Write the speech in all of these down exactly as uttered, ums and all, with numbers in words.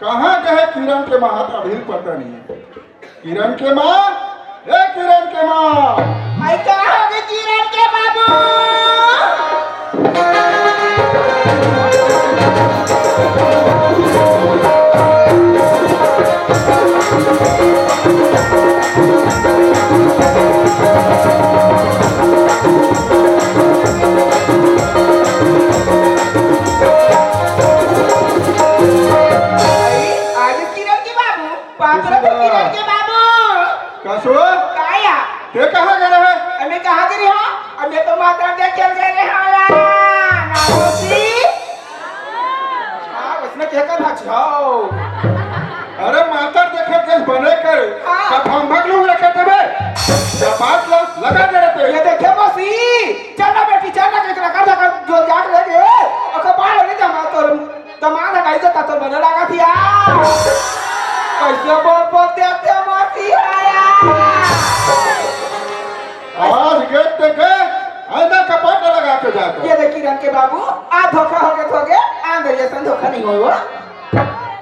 कहाँ गए किरण के माँ? अभी पता नहीं है। किरण के माँ, ए किरण के माँ। आई, कहाँ गए किरण के बाबू? आई, आ गए किरण के बाबू। पात्र तो किरण के बाबू। कसो? काया? ते कहाँ गए रहे? अबे कहाँ गए रहे हो? अबे तो माता के चल गए रहे हाला। ना होती? हाँ, उसने क्या कहा छाओ? अरे माता देखे के बने करे। हाँ। तब हम भग लोग रखे थे बे। जब बात ल-, लगा दे रहे थे। ये देखे मौसी, चल ना बेटी, चल ना, इतना कर, कर, जो जाट ले गए। अखबार नहीं जमा तो दमाद हटाई तो ततो बने लगा थी यार। कैसे बोल बोल देते मरती है यार। आज गेट पे के आईना कपाट लगा के जाते। ये देखी रंग के बाबू, आ धोखा हो गया, हो गया, आ गई ऐसा धोखा नहीं हो।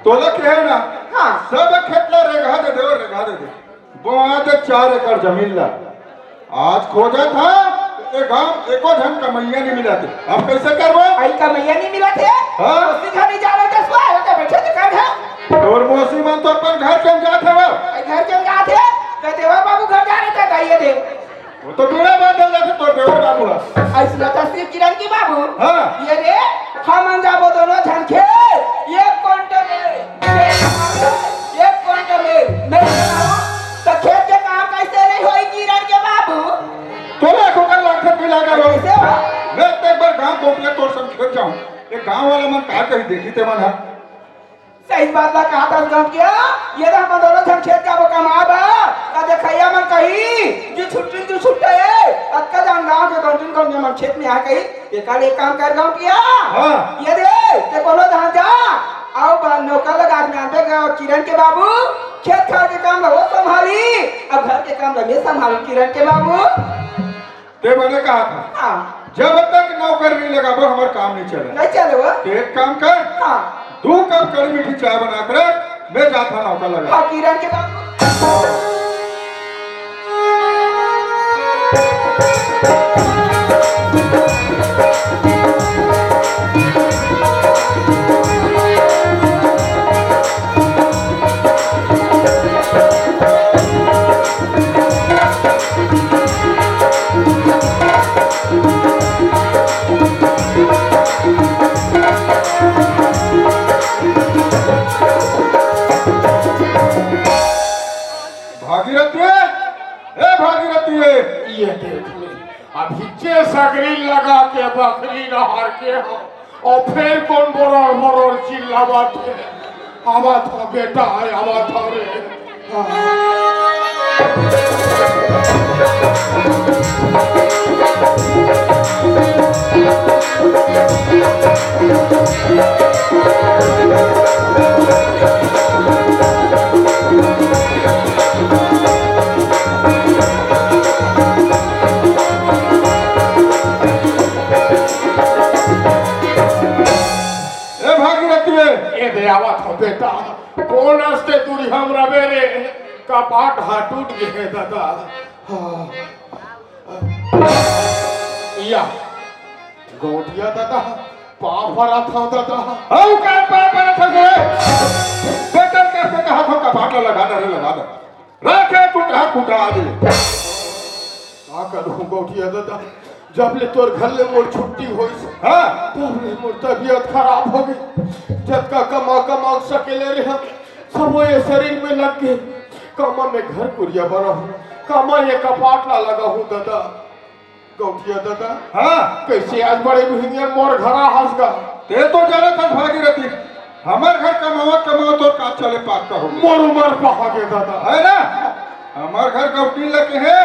तोला कहे ना, हाँ। सब खेतला रेगहा दे दे, रेगहा दे दे। बोआ दे चार एकड़ जमीन ला। आज खोजत हा, ए गांव एको झन कमैया नहीं मिलत हे। अब कैसे करबो? आई कमैया नहीं मिलत हे? हाँ। तो सीधा नहीं जा रहे, दस बार होते बैठे तो कर है। तोर मौसी मन तो अपन घर चल जात हवे। आई घर चल जात हे, तो देवर बाबू घर जा रहे थे, बताइए दे। वो तो बेड़ा बांध दे जाते तोर देवर बाबू हा। ऐसी बता सिर्फ किरण की बाबू। हाँ। ये रे, हम जाबो दोनों झन खेत, एक कुंटल में। एक कुंटल में, मैं बताऊं, तो खेत के काम कैसे नहीं होई किरण के बाबू? तोला को कर लाख मिला कर हो। कैसे हो? मैं तो एक बार गांव घूम के तोर संग खेत जाऊं। ये गांव वाला मन का कही देखी ते मन हा। सही बात ला कहा था गांव के, ये तो हम दोनों झन खेत जाबो कमाबा। का देखैया मन कही, जो छुट्टी जो छुट्टे, अतका जान गांव के दो तीन कौन मन खेत में आ कही, एकर एक काम कर गांव किया। हाँ। ये दे, ते कोनो धान जा। आओ बा, नौकर लगा के आनबे गांव किरण के बाबू, खेत खार के काम ला वो संभाली, अब घर के काम ला मैं संभालू किरण के बाबू। ते बने कहा था, हाँ। जब तक नौकर नहीं लगाबो, हमार काम नहीं चले। नहीं चले वो। ते एक काम कर, हाँ। दो कप कड़ी मीठी चाय बना कर रख, मैं जाता नौकर लगा। हाँ, किरण के बाबू। भागीरथी, ए भागीरथी, ये देख ले, अभी जे सगरी लगा के बकरी नहर के हो, अउ फेर कोन बोरर बोरर चिल्लावत हे? आवत हंव बेटा, आवत हंव रे। ए भागीरथी, ए दे आवत हंव बेटा, कोन असते दूरी हम रबे रे, कपाट हा टूट गे हे दादा। हाँ। या, गौंटिया दादा, पाँव परत हंव दादा। हऊ का पाँव परत हस रे? बेटर करके कहा था कपाट लगा दे रे, लगा दे। राखे टूटा फूटा आदमी। का करहूं गौंटिया दादा, जब ले तोर घर ले मोर छुट्टी होइस, हाँ। तब ले मोर तबीयत खराब हो गई। जतका कमा कमा सकेले रहे, सब ये शरीर में लग गए। कामा मैं घर कुरिया बनाहूं, कामा ये कपाट ला लगाहूं दादा। गौंटिया दादा, हाँ। कैसे आज बड़े महीने मोर घर आ हंस गा? ते तो जानत हस भागीरथी, हमर घर कमावत कमावत तोर का चले पाक का हो। मोर उमर पहा गे दादा। है ना? हमर घर गौंटिन लगे हे,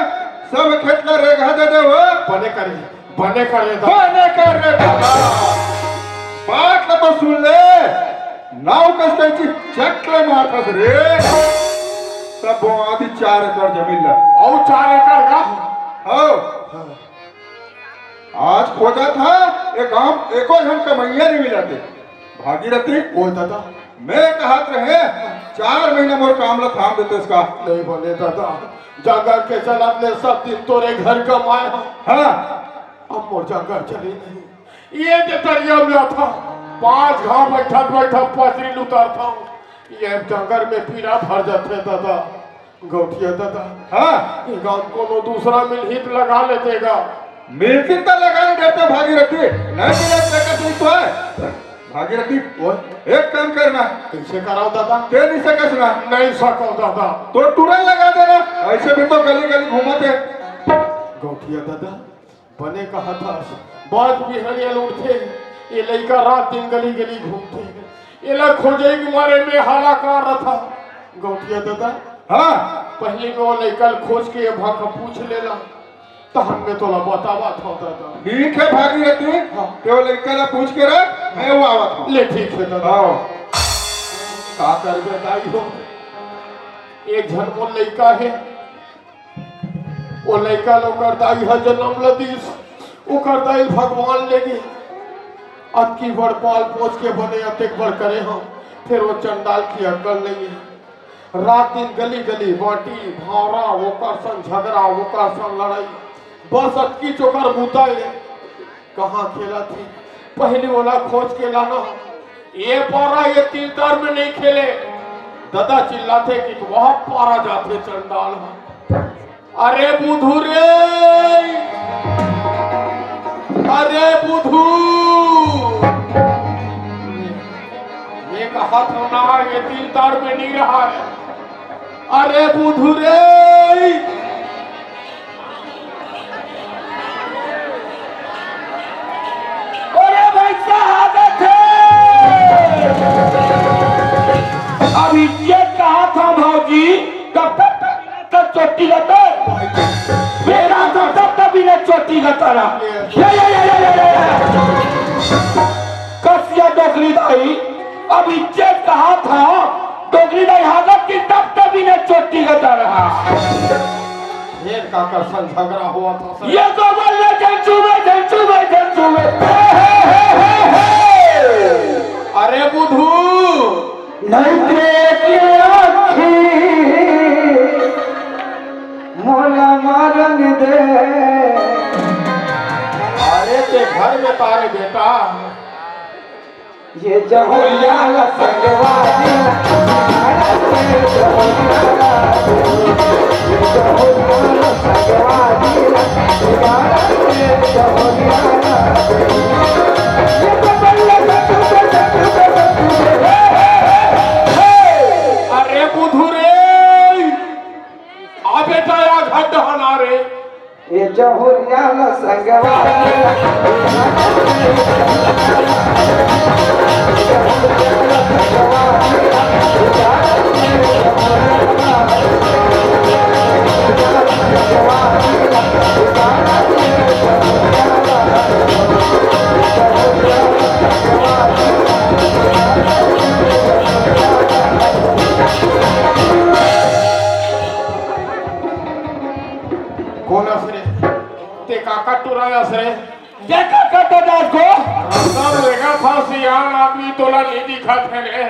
सब खेत ला रेगहा दे दे हो। बने करे, बने करे दादा। बने कर रे दादा। बात ला तो सुन ले। नाव कस कैची चकले मारथस रे। सब बोआदी चार एकड़ जमीन ला। अउ चार एकड़ का? हो। हाँ। आज खोजत हंव, ए गांव एको झन कमैया नहीं मिलत हे। भागीरथी। ओ दादा। मैं कहत रहे, चार महीना मोर काम ला थाम देतेस का? नहीं बने दादा, जांगर के चलत ले सब दिन तोरे घर कमाए हंव। हाँ। अब मोर जांगर चले नहीं। ये जे तरिया में आथंव, पांच घांव बइठत बइठत पसरी ल उतरथंव, ये जांगर में पीरा भर जाथे दादा। गौंटिया दादा, हाँ। ये गांव कोनो दूसरा मिलही त लगा लेते गा। मिलही त लगा लेते भागीरथी, नहीं मिले त कइसे तो है। भागीरथी, ओए। एक काम करना। कइसे करंव दादा? ते नहीं सकस ना। नहीं सकंव दादा। त टूरा ल लगा देना, अइसे भी तो गली गली घूमत हे। गौंटिया दादा, बने कहत हस, बात बिहनिया ले उठथे, ये लइका रात दिन गली गली घूमथे, एला खोजे के मारे में हालाकार रथंव। गौंटिया दादा, हाँ। पहिली में वो लइका ल खोज के ये भाखा पूछ लेला, तहन में तोला बतावत हंव दादा। ठीक हे भागीरथी, हाँ। ते वो लइका ला पूछ के रख, मैं वो आवत हंव। ले ठीक हे दादा। हाँ। का करबे दाई हो, एक झन मोर लइका हे, वो लइका ल ओकर दाई ह जनम ल दिस, ओकर दाई ल भगवान ले गे। अतकी बड़ पाल पोस के बने अतेक बड़ करे हंव, फेर वो चंडाल के अकल नइ हे। रात दिन गली गली बांटी भांवरा, ओकर संग झगरा, ओकर संग लड़ई, बस अतकीच ओकर बूता ए। कहाँ खेलत हे, पहिली ओला खोज के लाना। ये पारा ये तीर-तार में नहीं खेले। ददा चिल्लाथे कि वह पारा जाथे चंडाल ह। अरे बुधू रे, अरे बुधू, ये कहत हंव ना, ये तीर-तार में नहीं रहय। अरे बुधू रे, अरे भइसा हागत हे। अब इज्जत कहत हंव भौजी, कब तक तक चोटी लतर? बेरा कब तक तक बिना चोटी लतर? ये, ये, ये। कसिया डोकरी दाई, अब इज्जत कहत हंव, डोकरी दाई हागत कि तब तक बिना चोटी लतर। फेर काकर संग झगरा होवत हे? ये गोबर ले झन छुवे, झन छुवे, झन छुवे। हे, हे, हे, हे, हे। अरे बुधू। नहीं देखे आँखी मोला मारन दे। अरे ते घर में तारे बेटा। ये जहुरिया ला संगवारी ला, ये जहुरिया ला, ये जहुरिया ला संगवारी ला, ये जहुरिया ला। ये तो बल्ले सचू पे, सचू पे, सचू पे। अरे बुधू रे, आ बेटा, या घर डहन आ रे। ये जहुरिया ला संगवारी ला। कोन अस रे? ते काकर टूरा अस रे? देखा कर तो दास को। रस्ता में देखा था, सियान आदमी तोला नहीं दिखा थे रे।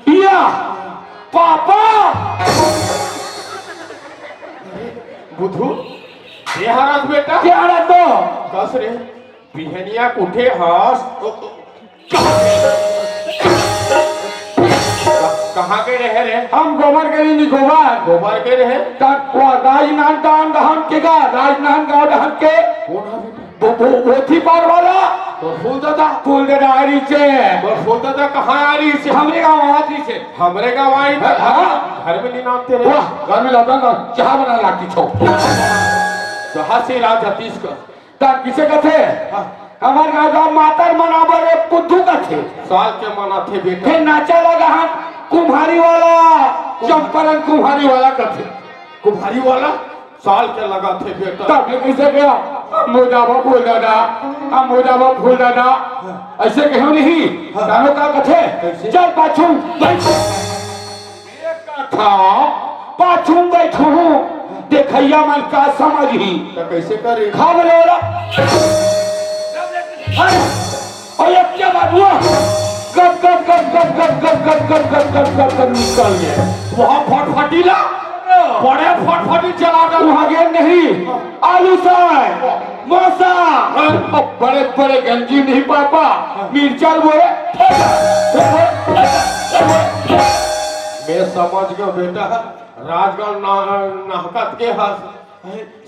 पिया, पापा। बुधू, ये हरस बेटा? क्या हरस तो? कस रे, बिहनिया उठे हस। कहाँ के रहे रे? हम गोबर के नहीं, गोबर। गोबर के रहे? तब वो राजनांदगांव डहन के गा, राजनांदगांव डहन के। कौन है बेटा? वो, वो, वो थी पार वाला। तो फूल दादा। फूल दादा आ रही से। तो फूल दादा कहाँ आ रही से? हमरे गाँव आ रही से। हमरे गाँव आई हाँ, हाँ। घर में नहीं नाम तेरे। वाह, घर में लाता ना, चाह बना लाती छो। चाह से इलाज हतीश का। त किसे कथे? हाँ। हमर गाँव का मातर मनाबर एक बुद्धू कथे। साल के मनाथे बेटा। फिर नाचा लगा हम कुम्हारी वाला, चंपरन कुम्हारी वाला कथे। कुम्हारी वाला साल के लगाथे बेटा। तब मैं किसे गया? हम मुदाबा बोल दादा, हम मुदाबा बोल दादा। हाँ। ऐसे कहो नहीं, हाँ। जानो का कथे? कैसे? चल पाछू, बैठ। एक कथा पाछू बैठू, देखैया मन का समझही। त कैसे करे? खा बोले वाला। अरे, और ये क्या बात हुआ? कब कब कब कब कब कब कब कब कब कब कब कब निकल गए। वहाँ फटफटी ला, बड़े फटफटी चला था। वहाँ गए नहीं, आलू साय, मौसा, बड़े बड़े गंजी नहीं पापा, मिर्चा बोले। मैं समझ गया बेटा, राजगढ़ ना, नाहकत के हस।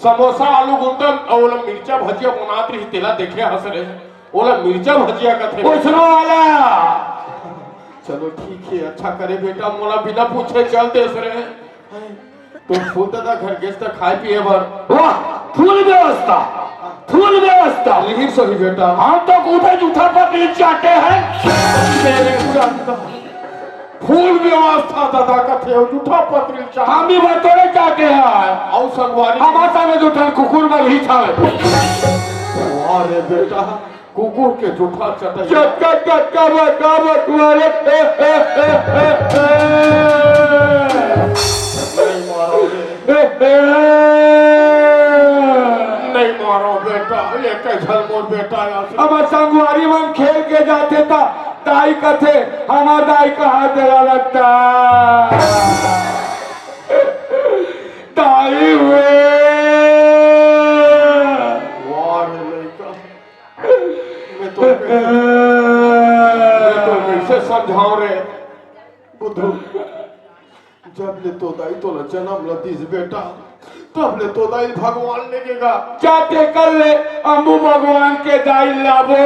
समोसा, आलू गुंडा, अउ ओला मिर्चा भजिया बनात रही, तेला देखे हस रे। ओला मिर्चा भजिया कथे। ओसनो वाला। चलो ठीक है, अच्छा करे बेटा, मोला बिना पूछे चल देस रे। तो फूल दादा घर गेस त खाए पिए बर। वाह, फूल व्यवस्था, फूल व्यवस्था। लिहिर सही बेटा। हम तो कूदे जूठा पर नीच चाटे हैं। मेरे चंद। फूल व्यवस्था दादा कथे हो, जूठा पतरी चा। हम भी बतोरे चाहते हैं। अउ संगवारी। हमार सामने जूठा कुकुर में भी छावे। वाह रे बेटा, कुकुर के जूठा चटई। चटका, चटका, बटका, बटुआ रे। ए, ए, ए, ए, ए। नहीं मारो रे। ए, ए। नहीं मारो बेटा, ये कैसन मोर बेटा यार। अब संगवारी मन खेल के जाथे ता दाई कथे, हमार दाई कहाँ तेरा लगता? दाई हुए। वाह रे लइका। मैं तो, मैं तो कैसे समझाऊं रे बुद्धू। जब ले तो दाई तोला जन्म ल दिस बेटा, तब ले तो दाई भगवान लेगेगा। जा तेकर ले अम्बू भगवान के दाई लाबो।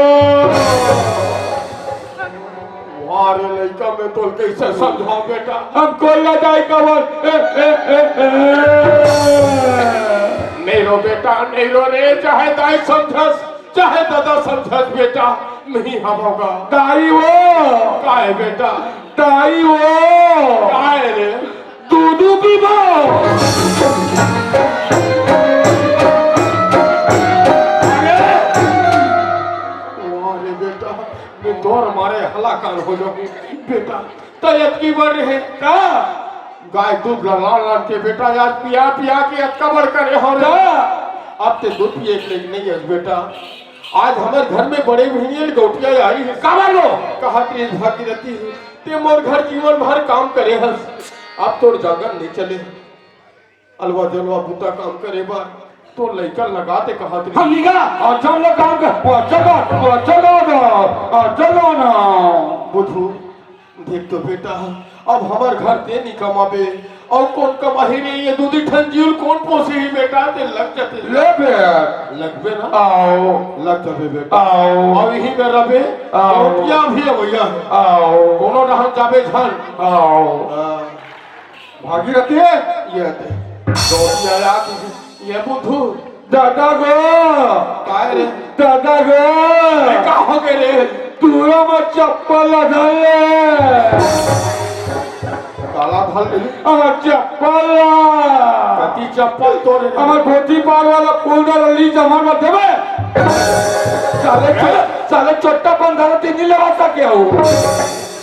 वाह रे लइका, मैं तोल कैसे समझाऊं बेटा? हम कोई ना दाई का बोल। ए, ए, ए, ए। नहीं रो बेटा, नहीं रो रे, चाहे दाई समझस, चाहे दादा समझस बेटा, नहीं हवगा। दाई वो। काय बेटा? दाई वो। काय रे? दूधू पीबो। अरे! वाह रे बेटा, मैं तोर मारे हलाकान हो जाऊं। बेटा, त अतकी बड़ रहे। का? गाय दूध ला लान लान के बेटा, यार पिया पिया के अतका बड़ करे हो रे। का? अब ते दूध पिए के लेके नहीं है बेटा। आज हमर घर में बड़े भैया गौटिया आई है। काबर लो? कहा तेज भागीरथी है। ते मोर घर जीवन भर काम करे हस। अब तोर जांगर नहीं चले। अलवा जलवा बूता काम करे बर तोर लइका लगा ते कहा तेरी। हम निगा, और जब लोग काम कर, वो चलो, वो चलो ना, और चलो ना। बुद्धू, देख तो बेटा, अब हमर घर ते नहीं कमाबे, अउ कोन कमाही रे, ये दूधी ठन जीव ल कोन पोसही बेटा, ते लग जाते। ले बे। लगबे ना? आओ। लग जाबे बेटा। आओ। अउ इही में रबे, आओ। गौटिया भी अवैया हे। आओ। कोनो डहन जाबे झन। आओ। हाँ। भागीरथी? ये दे। गौटिया याद ये बुद्धू। दादा गो। काय रे? दादा गो। अरे का हो गए रे? दूरा में चप्पल ला धर ले। काला धर ले। आ, चप्पल ला। कति चप्पल तोरे रे? हमर धोती पार वाला फूल डाल ली जमा मत देवे। साले चो-, साले चोट्टा पंद्रह तीन ही लेवा सके हो।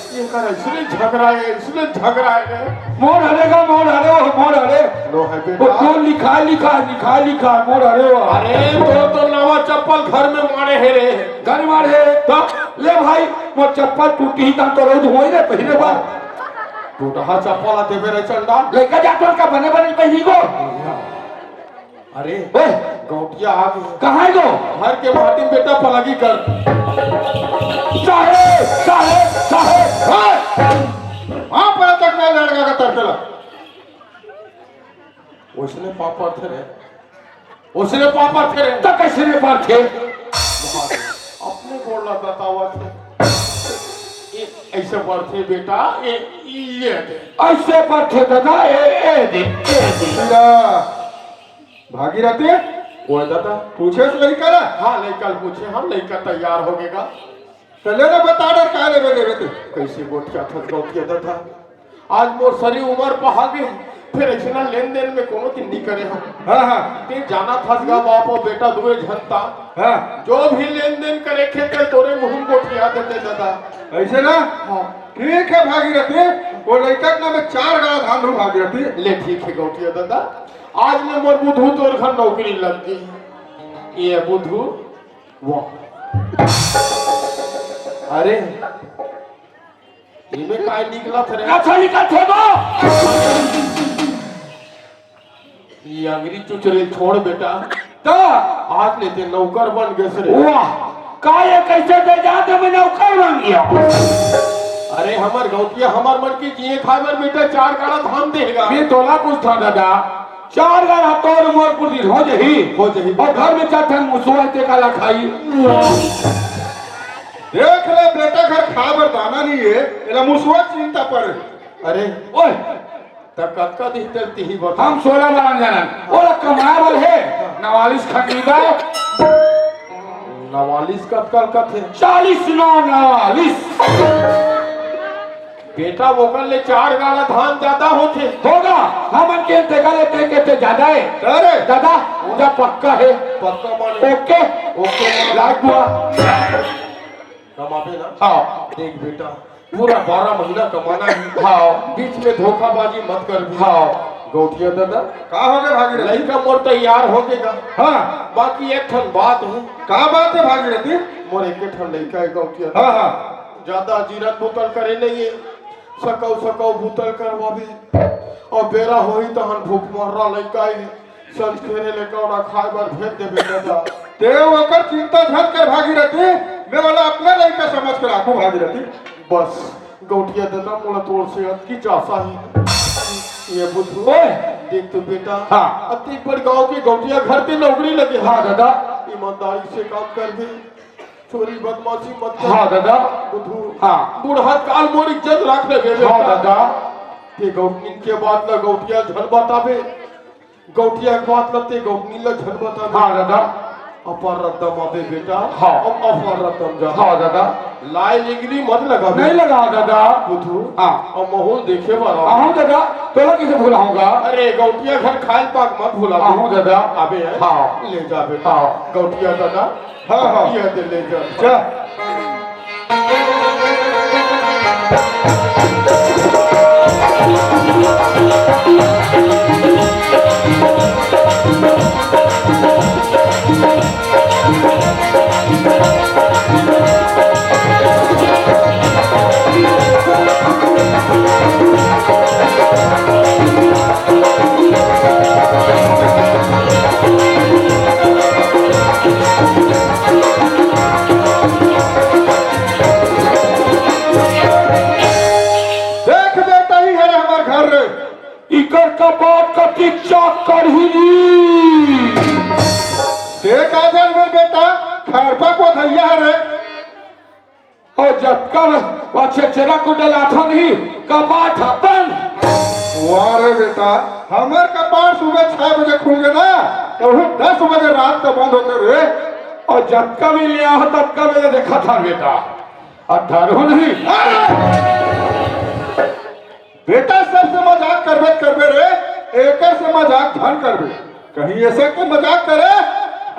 ये कर इसने झगड़ा है, इसने झगड़ा है। मोर हरे गा, मोर हरे, वो मोर हरे। लो है वो बेटा। तो लिखा, लिखा, लिखा, लिखा, मोर हरे वो। अरे, तो, तो नवा चप्पल घर में मारे है रे। घर मारे है। तो? ले भाई, मोर चप्पल टूटी ही तन तो रोज होई रे पहिरे बा। टूटहा चप्पल आते मेरे चंडा। लेके जा तो उनका बने बने पहिरी को। अरे, ओए! गौटिया आ गए। कहाँ है गो? घर के माटी में बेटा पलगी कर। साहेब, साहेब, साहेब। ओए! वहाँ पर तक मैं लड़का का तरफेला। उसने पापड़ थे रे। उसने पापड़ थे रे। तो कैसे रे पापड़ थे? अपने बोला बतावा थे। ए, ऐसे पढ़थे बेटा, ए, ये दे। ऐसे पढ़थे दादा, ए, ए दे, ए दे। या, भागीरथी? वो दादा। पूछे से लइका ला? हाँ, लइका ल पूछे हम, लइका तैयार हो गएगा। तो ले ना बता डर का लेबे देबे तू? कैसे गोठिया थस गौठिया दादा? आज मोर सरी उमर पहा गे, फिर ऐसना लेन देन में कोनो दिन नहीं करे हम। हाँ, हाँ। ते जाना थस गा बाप और बेटा दुए झन ता। हाँ। जो भी लेन देन करे खे ते तोरे मुंह में गोठिया देते दादा। ऐसे ना? हाँ। ठीक है भागीरथी, वो लइका के नाम में चार गाड़ा धान रू भागीरथी। ले ठीक है गौठिया दादा, आज ले मोर बुधू तोर घर नौकरी लग गई। ये बुधू, वाह। अरे, एमे काय निकलत रे? अच्छा निकलत हे तो। ये अंगरी चुचरे छोड़ बेटा। त आज ले ते नौकर बन गेस रे। वाह, का ये कैसे दे जाते मैं नौकर बन गया? अरे हमर गौंटिया हमर मन के जिए खाए बर बेटा चार गाड़ा धान देगा। मैं तोला पूछता दादा, चार गाड़ा तोर मोर कुल दिन हो जही। हो जही। और घर में चार ठन मुसवा हे, ते काला खाई। देख ले बेटा, घर खाए बर दाना नहीं है, एला मुसवा चिंता पड़े। अरे ओए, त कतका दिन तक तिही बता? हम सोलह बारह जानन। ओला कमाए बर हे, नवालिस खंडी बा। नवालिस कतका कथे? चालीस नौ नवालिस। बेटा, ओकर ले चार गाड़ा धान जादा होथे। होगा, हमन के तेगा ले ते के ते जादा हे। अरे। दादा, जा पक्का हे। पक्का माने? ओके। ओके। लाग बुआ। कमाबे ना? हाँ। देख बेटा, पूरा बारह महीना कमाना है। हाँ। बीच में धोखाबाजी मत कर भी। हाँ। गौटिया दादा। का हो गए भागीरथी? लइका मोर तैयार हो गए का? हाँ। बाकी एक ठन बात है। का बात है भागीरथी? मोर एक ठन लइका है गौटिया। हाँ, हाँ। ज्यादा जीरन बोतल करे नहीं है, सकौ सकौ बोतल करवाबे। और बेरा होही तहन भूख मर्रा लइका है, संझ खेरे ले कौड़ा खाए बर भेज देबे दादा। ते ओकर चिंता झन कर भागीरथी, मैं ओला अपना लइका समझ के राखू भागीरथी। बस गौटिया दादा, मोला तोर से अतकी चासा ही। ये बुद्धू, ओए! देख तो बेटा, हाँ। अति बड़ गांव के गौटिया घर पे नौकरी लगे हे। हाँ दादा। ईमानदारी से काम करबे, चोरी बदमाशी मत कर। हाँ दादा। बुद्धू, हाँ। बूढ़ा काल मोर इज्जत राख लेबे बेटा। हाँ दादा। ते गौटनिन के बात ला गौटिया झन बताबे, गौटिया के बात ला ते गौटनिन ला झन बताबे। हाँ दादा। अपर रद्दम आबे बेटा। हाँ। अब अपर रद्दम जा। हाँ दादा। लाए लेगरी मत लगाबे। नहीं लगा दादा। बुद्धू। हाँ। अब महूं ल देखे बर आबे। आहूं दादा, तोला कैसे भुलाऊंगा? अरे गौटिया घर खायल पाक मत भुला। आहूं दादा। आबे है। हाँ। ले जा बेटा। हाँ। गौटिया दादा। हाँ, हाँ। ये दे ले जा। जा। देख बेटा, ही हरे हमर घर रे। इकर कपाट कतिक चाक करही री। ते का जानबे बेटा, खरपा कोथइया हरे। अउ जतका पछेचरा कुटल आथन ही कपाट ह बंद। वाह रे बेटा, हमर कपाट सुबह छह बजे खुलगे ना, त दस बजे रात का बंद होथे रे। अउ जतका भी ले आहो, ततका बेले देखत हन बेटा, अउ डरहू नहीं। अरे! बेटा, सबसे मजाक करबे त करबे रे, एकर से मजाक झन करबे। कहीं ऐसा के मजाक करे,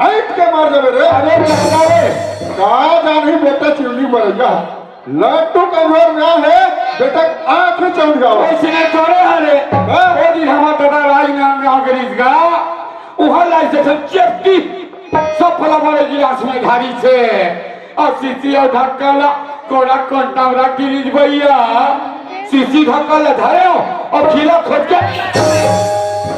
हट के मर जाबे रे। अरे दादा रे। का जानही बेटा चिमनी बरैया। लट्टू कमजोर ना है, बेटा आँख में चौंध जाओ। वैसने तोरे हरे। हाँ? वो दिन हमार दादा राजनांदगांव के रिश्ता, उहाँ लाई से सब चेपटी, सब फला बड़े गिलास में ढारी से। अउ सीसी अउ ढक्कन ला कोड़ा कोंटा में रख गिरिस भैया। सीसी ढक्कन ला धरे हो अउ खीला खोद के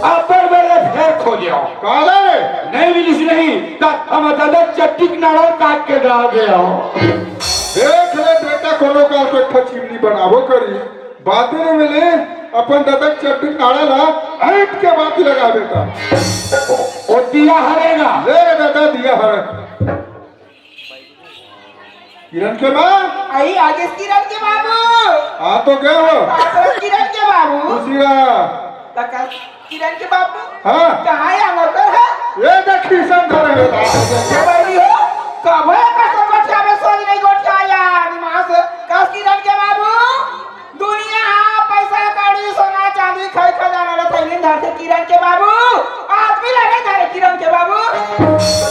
अब्बड़ बेर ले फेर खोजे हो। काला रे? नहीं मिलिस नहीं, त हम दादा चट्टी के नाड़ा काट के डाल दे हो। देख ले बेटा, कोनो काल तो एक ठो चिमनी बनाबो करी, बाती नहीं मिली, अपन दादा के चट्टी के नाड़ा ला हट के बाती लगा बेटा। ओ, ओ दिया हरेगा। ले रे दादा, दिया हरे। किरण के माँ? आई, आगे किरण के बाबू। आ तो गए हो। आ तो किरण के बाबू। खुशी रहा। तका किरण के बाबू। हाँ। कहाँ है हमर घर है? ये देख, किशन धरे हो। क्या बोली हो? कब है कसम बच्चा में सोच नहीं गोठिया यार, दिमाग से। कस किरण के बाबू? दुनिया हा पैसा कौड़ी सोना चांदी खाई खजाना ला थैली धरथे किरण के बाबू, आदमी ला नहीं धरे किरण के बाबू।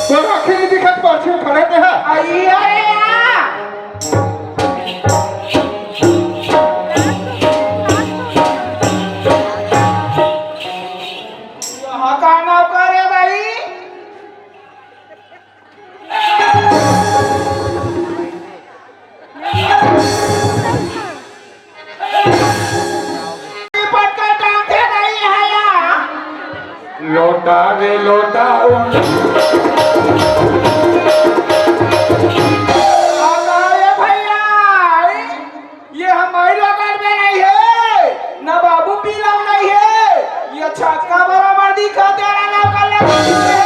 तोर आँखी नहीं दिखत, पाछू खड़े ते हा। आई अरे या। यहाँ का नौकर है भाई? तारे लोटा उन- अरे भैया, ये हमारी लोकल में नहीं है, ना बाबू पीला नहीं है, ये छक्का बराबर दिखा तेरा लोकल में।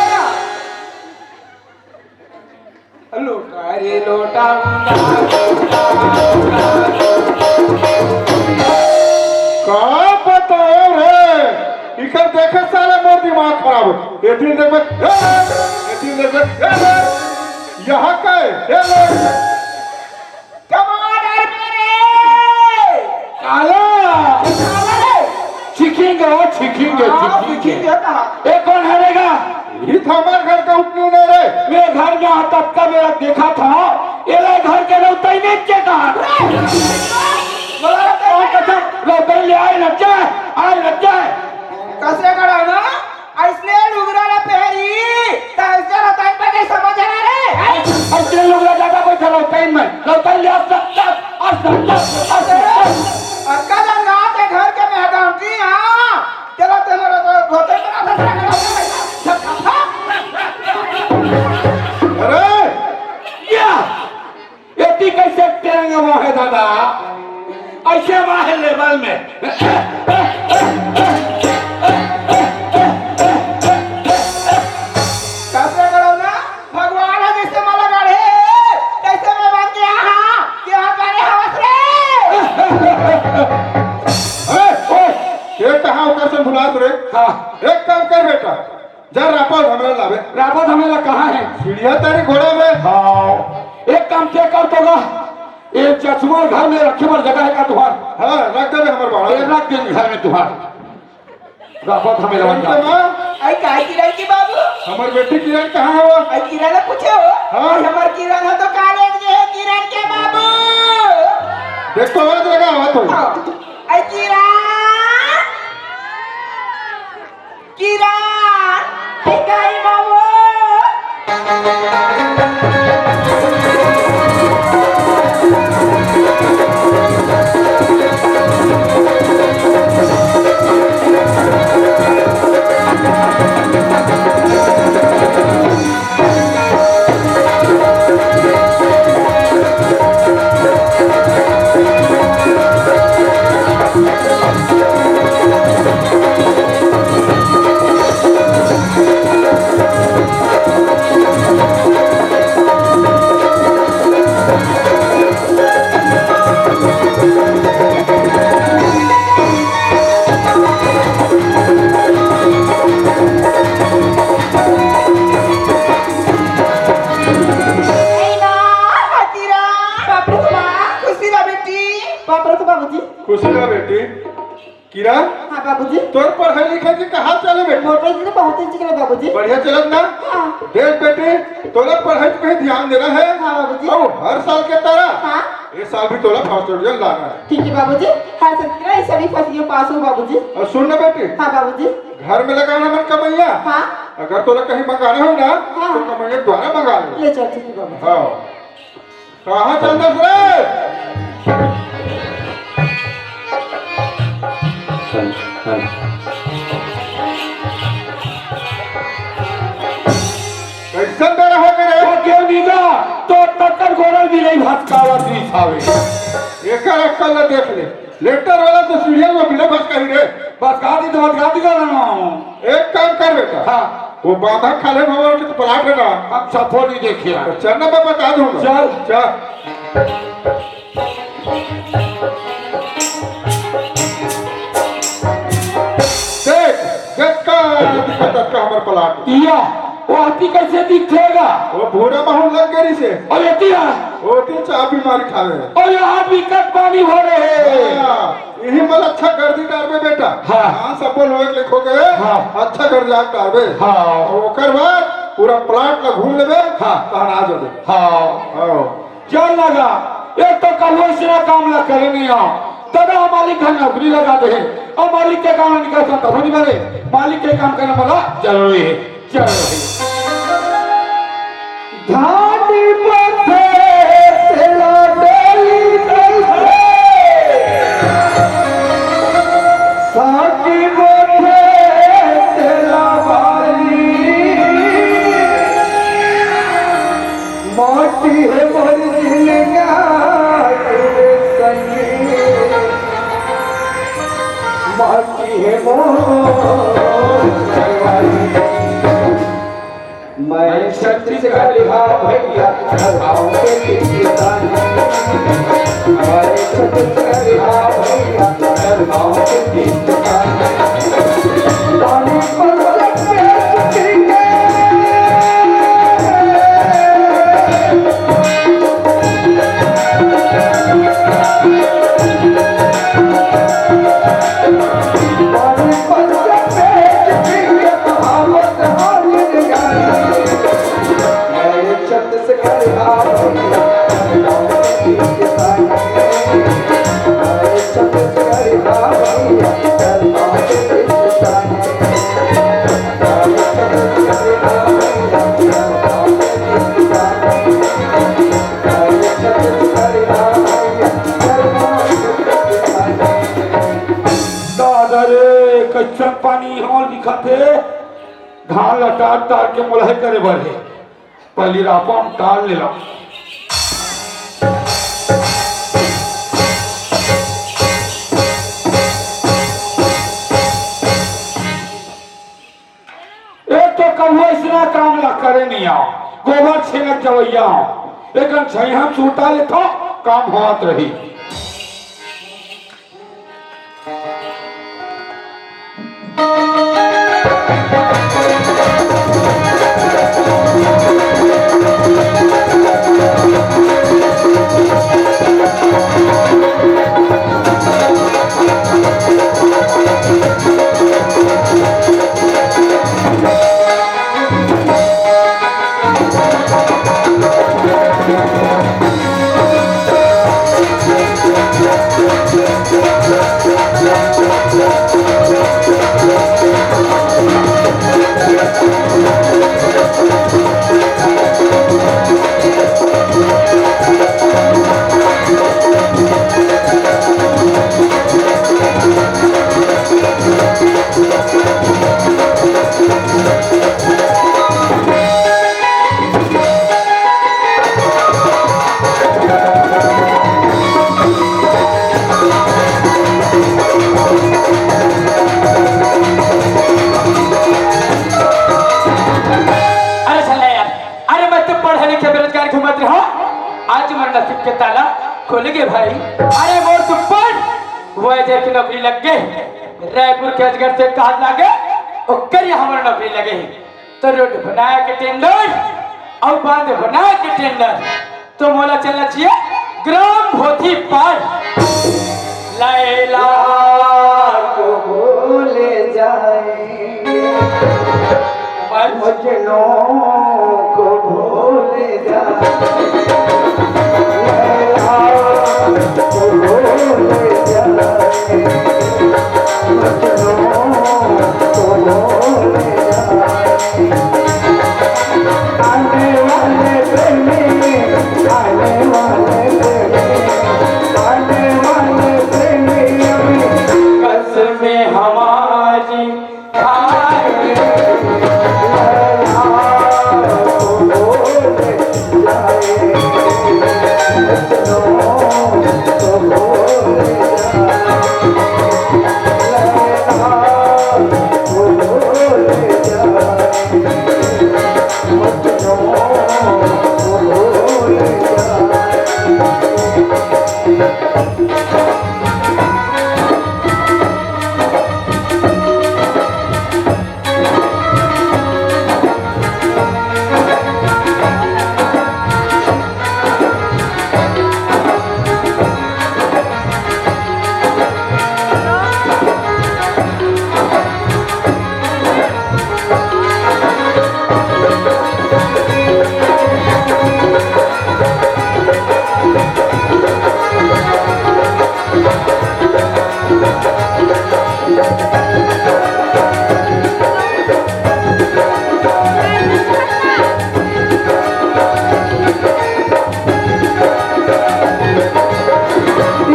लोटा रे लोटा। का बताओ रे, इकर देखे साला मोर दिमाग खराब हो। एती देखबे, ए, एती देखबे, ए, यहाँ का है? ए, ले। कमांडर मेरे। काला। काला रे। चिकिंग है, चिकिंग है, हाँ, चिकिंग चिकिंग है। है कहा। ए, कौन है रे गा? ये तो हमारे घर का उठनी नहीं रे। मैं घर में आता तब का मेरा देखा था, ये ले घर के रौतई नहीं के कहा। बोला रौतई कौन नहीं। कसम, रौतई ले आए न जाए, आए न जाए। कसे करा ना? अइसने लुगरा ला पहरी, त अइसने रौतई पे नहीं समझ रहा रे। अइसने लुगरा ज्यादा कोई था रौतई में, रौतई ले आ सकता, आ सकता, आ सकता। अक्का जंगा ते घर के मेहगाम की, हाँ। चलो, चलो, चलो, चलो, चलो, चलो, चलो, चलो। अरे! या! एती कैसे टेंग वो है दादा? ऐसे वहाँ है लेवल में। कैसे करो ना? भगवान है जैसे मला गाड़े, कैसे मैं बन गया हाँ? क्या करे हवस रे? ए, ओए, ये कहाँ ओकर से भुलात रे? हाँ। एक काम कर बेटा, जा रापा धमेला लावे। रापा धमेला कहाँ है? सीढ़िया तारी घोड़ा में। हाँ। एक काम ते कर तो गा, ये चश्मा घर में रखे बर जगह है का तुहार? हाँ, रख दे हमर बाड़ा। ये रख दे घर में तुहार। रापा धमेला बन जा। आई काय किरण की बाबू? हमर बेटी किरण कहाँ है वो? आई किरण ने पूछे हो? हाँ। आई हमर किरण है तो कॉलेज गए है किरण के बाबू। देख तो आवाज लगा, आवाज तो। हाँ। आई किरण। किरण, भिखारी बाबू। ए माँ, हकीरा। बाप रे बाप। खुशी रह बेटी। बाप रे बाबूजी। खुशी रह बेटी। किरण। हाँ बाबूजी। तोर पढ़ाई लिखाई के का हाल चाल है बेटी? मोर पढ़ाई लिखाई बहुत अच्छी चले बाबूजी। बढ़िया चलत ना? हाँ। देख बेटी, तोला पढ़ाई पे ध्यान देना है। हाँ बाबूजी। और हर साल के तरह हाँ। ये साल भी तोला फर्स्ट डिवीजन लाना है। ठीक है बाबूजी, हर साल की तरह इस साल भी फर्स्ट डिवीजन पास हो बाबूजी। और सुन ना बेटी। हाँ बाबूजी। घर में लगाना मन कमैया। हाँ। अगर तोला कहीं मंगाना हो ना, हाँ। तो कमैया द्वारा मंगा ले। ले चल, ठीक है बाबूजी। हाँ। कहाँ चल दस रे? चल, चल। कैसन बेरा हो गए रे? तो क्यों नहीं जा? तो टक्कर गोरल भी नहीं भटकावा दी सावे। एकर अक्कल ला देख ले। लेटर वाला तो सीरियल में बिना भटकाई रे। भटका दी तो भटका दी का ना। एक काम कर बेटा। हाँ। वो बांधा खाले भवन के तो प्लाट है ना। हम सफो नहीं देखिया। तो चल ना, मैं बता दूंगा। चल। चल। देख, देख का दिक्कत का हमर प्लाट। इया, वो हाथी कैसे दिखेगा? वो भूरा माहौल लग गई से। और ये तिया? वो तिया चाबी मारी खावे। और यहाँ विकट पानी हो रहे हैं। हाँ। इही मन अच्छा गर्दी डारबे बेटा। हाँ। हाँ, सब बोल होए के लिखो के। हाँ। अच्छा गर्दी डारबे। हाँ। और ओकर बाद पूरा प्लाट ला घूम लेबे। हाँ। तहन आ जाबे। हाँ। हाँ। चल लगा, एक तो कबो इसने काम ला करे नहीं आओ। तदा हम मालिक घर नौकरी लगा दे। और मालिक के काम निकल सकता हो नहीं बने। मालिक के काम करना बड़ा जरूरी है। चल रही। घाटी पर थे तेरा डेली कैसे? साकी बोले तेरा भाई बाकी है मोर। मैं छत्तीसगढ़, हाँ भैया, गाँव के किसान। मैं छत्तीसगढ़, हाँ भैया, गाँव के किसान। पानी पर दादा रे, कइसन पानी हो दिखत हे। धान ल टार टार के मोलहे करे बर हे। पहिली रापा म टार ले ला। ए तो कभू अइसना काम ला करे नइ आंव, गोबर छेनत जवइया आंव। एकन छइहा चूटा लेथव, काम होवत रही। अरे साला यार, अरे मैं तो पढ़े लिखे बेरोजगार घूमत रहा, आज मोर नसीब के ताला खुल गे भाई। अरे मोर तो पढ़, वो एजेंट की नौकरी लग गे, रायपुर के अजगर से कहा लागे, ओकर यहाँ मोर नौकरी लगे। तो रोड बनाए के टेंडर अउ बांध बनाए के टेंडर, तो मोला चलना चाहिए ग्राम भोथी पार। लैला को भूल जाए, मजनू को भूल जाए, लैला को भूल जाए।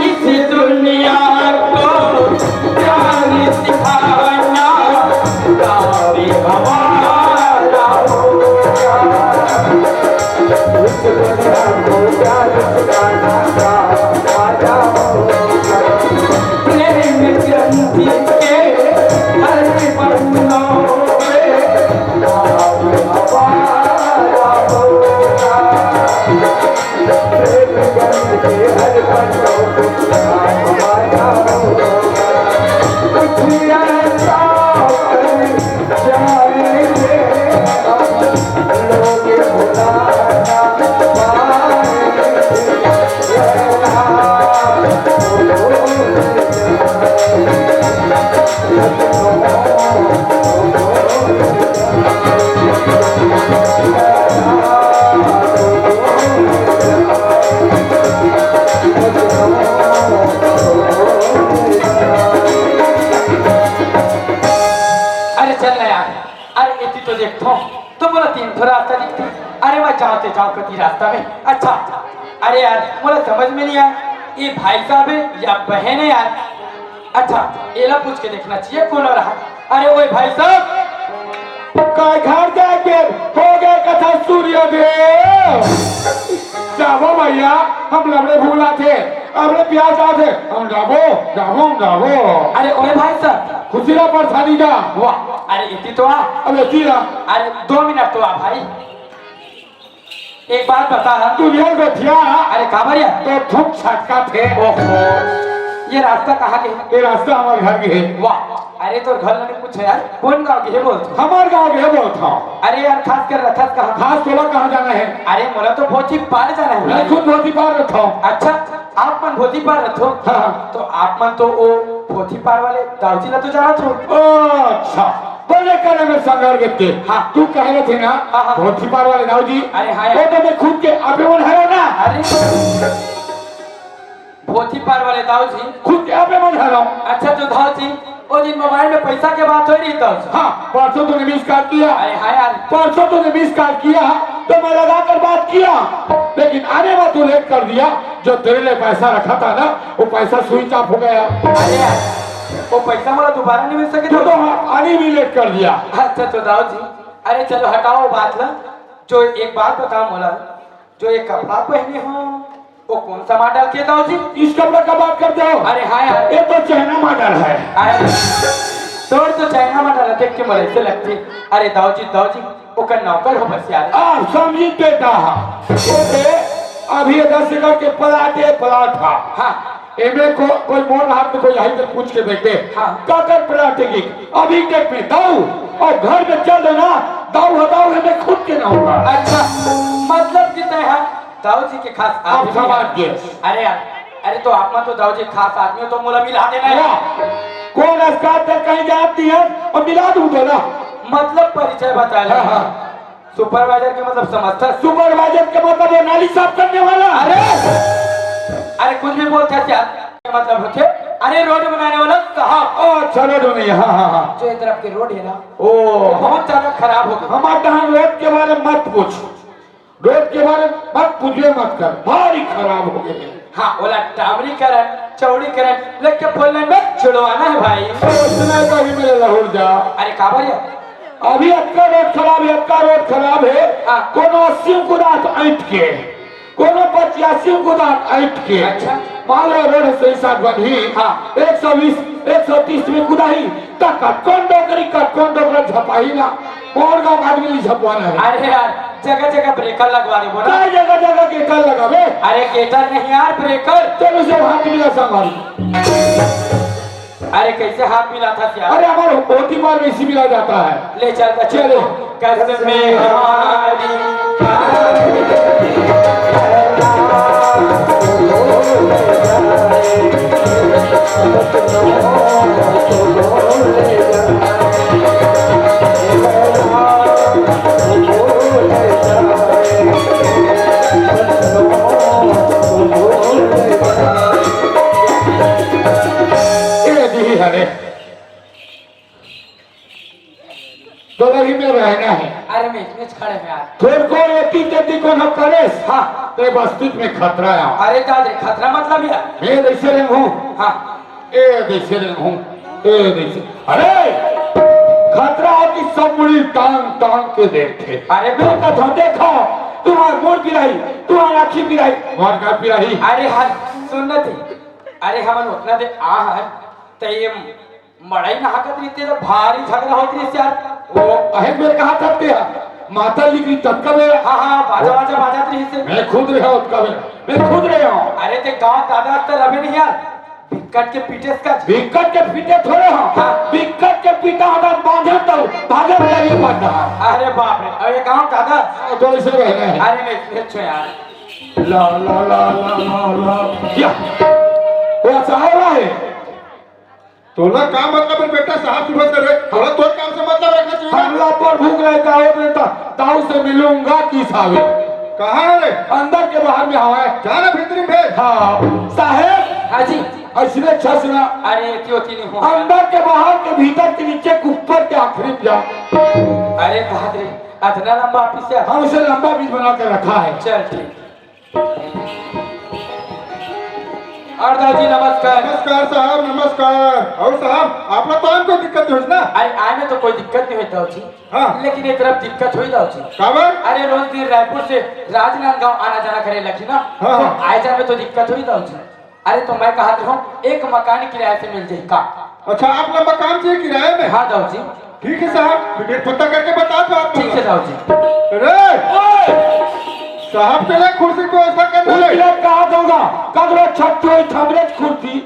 इस दुनिया को प्यार सिखाना, प्यार हमारा होगा। इस दुनिया को प्यार सिखाना, प्यार हमारा होगा। प्रेम के अंत अरे चल ना यार, अरे एती तो देखथों, तो मोला तीन ठो रास्ता दिखथे। अरे मैं जांव ते जांव कती रास्ता में। अच्छा, अरे यार, मोला समझ में नहीं आय, ये भाई साहब हे या बहन हे यार? अच्छा, एला पूछ के देखना चाहिए कोन रहा। अरे ओए भाई साहब, काय घर जाके हो गए कथा सूर्यदेव। जाबो भैया, हम लबड़े भूला थे, अबड़े प्यार जाथे, हम जाबो, जाबो, जाबो। अरे ओए भाई साहब, खुशी ला परेशानी जा। वाह, अरे एती तो आ। अब एती आ। अरे दो मिनट तो आ भाई, एक बात बता। तू ये गोठिया। अरे काबर यार? तो थुक छटका थे। ओहो, ये रास्ता कहाँ के? ये रास्ता हमारे घर के हे। वाह, अरे तोर घर लगे कुछ है यार, कोन गाँव के हे बोलथों? हमार गाँव के हे बोलथों। अरे यार, खास कर रथस कहाँ? खास तोला कहाँ जाना हे? अरे मोला तो भोथी पार जाना हे। मैं खुद भोथी पार रथों। अच्छा, आप मन भोथी पार रथो? हाँ। तो आप मन तो ओ भोथी पार वाले दाऊ जी ला तो जानत हो। ओ, अच्छा। बने करे में संगर के ते। हाँ। तू कहे रहे थे ना, हाँ, हाँ। भोथी पार वाले दाऊ जी। अरे हाँ यार। वो तो मैं खुद के आपे मन हरो ना। अरे। भोथी पार वाले दाऊ जी। खुद के आपे मन हरो। अच्छा तो दाऊ जी, वो दिन मोबाइल में पैसा के बात हो रही दाऊ जी। हाँ, परसों तूने मिस कॉल किया। अरे हाँ यार। परसों तूने मिस कॉल किया, तो मैं लगा कर बात किया, लेकिन आने में तू लेट कर दिया। जो तेरे लिए पैसा रखा था ना, वो पैसा स्विच ऑफ हो गया। अरे यार, वो पैसा मोला दोबारा नहीं मिल सके तू तो। हाँ, आने भी लेट कर दिया। अच्छा तो दाऊ जी, अरे चलो हटाओ बात ला। जो एक बात बताओ मोला, जो ये कपड़ा पहने हो, वो कौन सा मॉडल के दाऊ जी? इस कपड़ा का बात करते हो? अरे हाँ यार। ये तो चाइना मॉडल है। अरे, तोर तो चाइना मॉडल देख के मोला ऐसे लगथे। अरे दाऊ जी, दाऊ जी, ओकर नौकर हो बस यार। आप समझी बेटा, ये दे, अभी ये दस एकड़ के प्लाट है, प्लाट था। हाँ। एमे को, कोई मोर हाथ में कोई आई तो पूछ के देखते। हाँ। काकर प्लाट है ये? अभी देख में दाऊ, और घर में चल देना, दाऊ हटाऊ है, मैं खुद के ना होगा। अच्छा, मतलब कि तय है दाऊ जी के खास आप आदमी समझ है। गए। अरे यार, अरे तो आप मन तो दाऊ जी खास आदमी हो, तो मोला मिला देना यार। वाह, कौन अस्कार तक कहीं जाती है और मिला दूं तो ना। मतलब परिचय बता ले। हाँ, हाँ। सुपरवाइजर के मतलब समझता? सुपरवाइजर के मतलब वो नाली साफ करने वाला। अरे, अरे कुछ भी बोलता क्या? मतलब होते, अरे रोड बनाने वाला साहब। ओ, अच्छा, रोड बनाइए, हाँ, हाँ, हाँ। जो ये तरफ के रोड है ना, ओ। बहुत ज्यादा खराब हो गया। हमारे यहाँ रोड के बारे में मत पूछ, रोड के बारे में मत पूछे मत कर, भारी खराब हो गए हैं। हाँ, ओला डामरीकरण, चौड़ीकरण, लेके फोर लेन में जुड़वाना है भाई। तो सुना है कभी मेरे लाहौर जा। अरे काबर यार? अभी अतका रोड खराब है, अतका रोड खराब है। हाँ। कोनो अस्सी कुदात ऐंठ के, कोनो पचासी कुदात ऐंठ के। अच्छा। मान लो रोड सही साथ बनी। हाँ। एक सौ बीस, एक सौ तीस में कुदाही, त कतकोन डोकरी, कतकोन डोकरा झपाही ना। मोर गाँव आदमी नहीं झपवाना है। अरे यार, जगह जगह ब्रेकर लगवा दे बोला। काय जगह जगह गेटर लगावे? अरे गेटर नहीं यार, ब्रेकर। चलो से हाथ मिला संभाल। अरे कैसे हाथ मिला था क्या? अरे हमारे होती बार में इसी मिला जाता है। ले चल तो चलो। चलो। कसमें हमारी ए दी हरे। तो वही में रहना है। अरे मैं इसमें खड़े हैं यार। थोड़ को रेती तेती को न करेस। हाँ। ते बस्ती में खतरा है। अरे दादरे खतरा मतलब यार। मैं जैसे रंग हूँ। हाँ। ए जैसे रंग हूँ। ए जैसे। अरे खतरा हो कि सब मुड़ी टांग टांग के देखते। अरे मैं कथा देखो, तुम्हार मोर पिराई, तुम्हार आँखी पिराई, मोर का पिराई। अरे हाँ, सुन न थी। अरे हमन उतना दे आ हन, त ये मड़ई नहाकत रहिते त भारी झगड़ा होत रहिस यार। ओ, अहेक बेर कहा था तेहा, माता लिख रही तब का बेरा। हाँ, हाँ, बाजा, बाजा बाजत रहिस। मैं खुद रहे हूँ तब का बेरा, मैं खुद रहे हूँ। अरे ते गाँव दादा त रहे नहीं यार, बिक्कट के पीटे का। बिक्कट के पीटे थोड़े हो, हाँ। बिक्कट के पीटा होता बांधे तो भागे में लगी पड़ता। अरे बाप रे, अरे गाँव दादा। हाँ, तो ऐसे रह रहे हैं। अरे नहीं, अच्छो यार। ला, ला, ला, ला, ला, ला। या। वो साहेब है। तोला का मतलब है बेटा, साहब सुबह से रे, थोड़ा तोर काम से मतलब रखना चाहिए। हमला पर भूख लगे, दाऊ से मिलूंगा कि साहब? कहाँ है रे? अंदर के बाहर में हवा है। जा ना भीतरी में भेज। हाँ, साहेब। हाँ जी। ऐसने अच्छा सुना। अरे, क्यों थी नहीं हो? अंदर के बाहर के भीतर के नीचे के ऊपर के आखिरी में जा। अरे, बाप रे, इतना लंबा ऑफिस है। हम उसे लंबा बीच बना के रखा है। चल, ठीक। और दाऊ जी, नमस्कार। नमस्कार साहब, नमस्कार। और साहब, आप लोग तो आए में कोई दिक्कत नहीं होई ना? अरे, आए में तो कोई दिक्कत नहीं होई दाऊ जी। हाँ। लेकिन एक तरफ दिक्कत होई दाऊ जी। काबर? अरे, रोज दिन रायपुर से राजनांदगांव आना जाना करे लगी ना, हाँ, तो हाँ। आए जाए में तो दिक्कत होई दाऊ जी। अरे, तो मैं कहा हूँ, एक मकान किराए से मिल जाए का? अच्छा, आप लोग मकान चाहिए किराए में? हाँ दाऊ जी। ठीक है साहब, फिर पता करके बता दो आप ठीक है लोग। दाऊ जी। अरे, ओए! साहब के लिए कुर्सी की व्यवस्था करना है। उनके लिए कहा दूंगा, कदरो छत्ती हुई थमरेज कुर्सी।